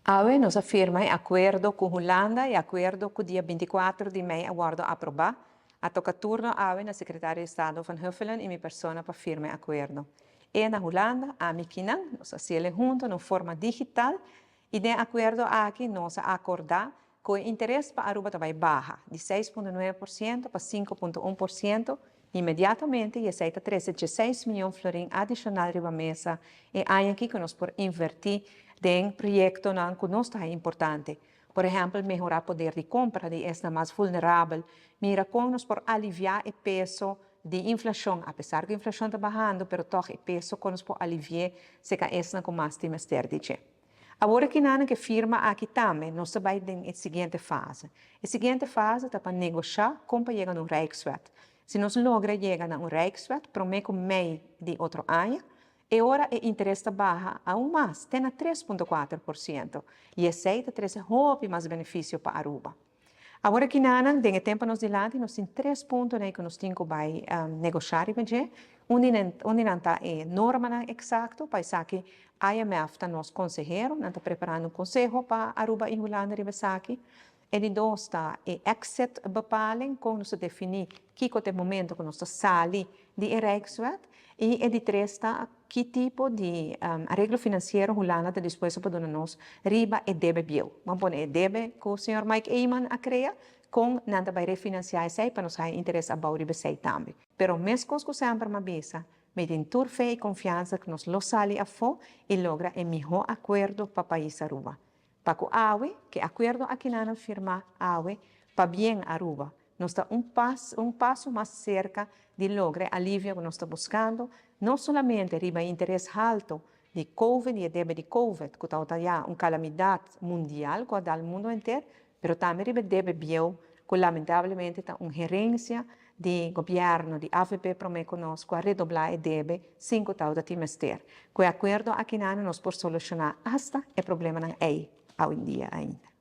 Awe nos a firma e akuerdo ku Hulanda, e akuerdo ku dia 24 di mei a wòrdu aprobá. A toka turno awe na sekretario di Estado Van Huffelen i mi persona pa firma e akuerdo. E na Hulanda, ami kinan, nos a hasié huntu na un forma digital i den e akuerdo aki nos a akordá ku e interes pa Aruba ta bai baha di 6,9% pa 5,1% inmediatamente i esei ta 13 mion florin adishonal riba mesa e aña aki ku nos por invertí den proyektonan ku nos ta importante. Por ehèmpel, mehorá poder di kompra di esnan mas vulnerabel, mira kon nos por aliviá e peso di inflashon, apesar ku inflashon ta bahando, pero tòg e peso ku nos por aliviá serka esnan ku mas tin mester di dje. Awor aki nan ku e firma aki tambe, nos ta bai den e siguiente fase. E siguiente fase ta pa negoshá kon pa yega na un Rijkswet. Si nos logra yega na un Rijkswet, promé ku mei di otro aña, e ora e interes ta baha aún mas, te na 3,4%. I esei ta trese hopi mas benefisio pa Aruba. Awor aki nan, den e tempu nos dilanti, nos tin tres punto ku nos tin ku bai negoshá riba dje. Un di nan ta e normanan eksakto, pa esaki IMF ta nos konsehero, nan ta preparando un konseho pa Aruba i Hulanda riba esaki. E di dos ta e exit bepaling, kon nos ta definí kiko ta e momento ku nos ta sali di e Rijkswet. I e di tres ta ki tipo di areglo finansiero Hulanda ta dispuesto pa duna nos riba e debe bieu. Ban pone e debe ku señor Mike Eman a krea, kon nan ta bai refinansiá esei pa nos haña interes abou riba esei tambe. Pero meskos ku semper m'a bisa, mi tin tur fe i konfiansa ku nos lo sali afó i logra e mihó akuerdo pa pais Aruba. Pa ku awe, ku e akuerdo aki nan firmá awe, pabien Aruba. Nos ta un paso mas serka di logra e alivio ku nos ta buskando, no solamente riba interes haltu di COVID i e debe di COVID, ku ta ya un kalamidat mundial ku a dal mundu henter, pero tambe riba debe bieu, ku lamentablemente ta un herensia di gobièrnu di AVP promé ku nos ku a redoblá e debe sin ku ta tin mester. Ku e akuerdo aki nos por solushoná asta e problemanan ei awendia ainda.